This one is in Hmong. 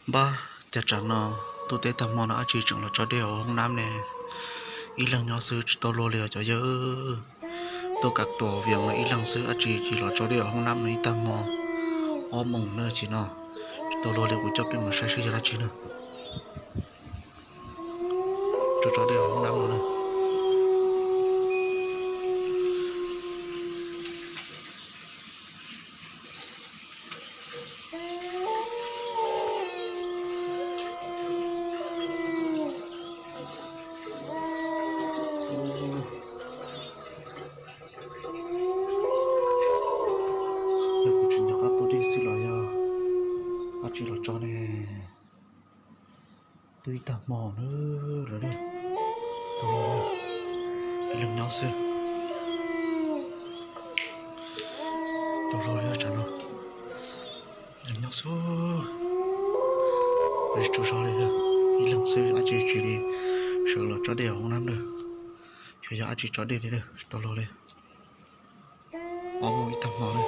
Npab, cas tsam no tuaj teb tag hmo no dab tsi tseem los tso dej hauv hoob nab ne? Ib leeg nyob xwb tsis tau luag li os cov yawg. Tuaj kav tuam vias ib leeg xwb dab tsi tsis los tso dej hauv hoob nab no ib tag hmo, ob moos na tsis no, tsis tau luag li. Kuv coj peb mus saib seb yog dab tsi na. Tso tso dej hauv hoob nab no na. Yog kuv tsis nco qab tua dej xwb los yog dab tsi los tso ne? Twb ib tag hmo na lawm. Ib leeg nyob xwb. Tau luag li tsam no. Ib leeg nyob xwb. Tsis tsaug zog li, ib leeg xwb dab tsi tsis li. Sawv los tso dej hauv hoob nab na. Xyov yog dab tsi tso dej li na, tsis tau luag li. Ob moos ib tag hmo na.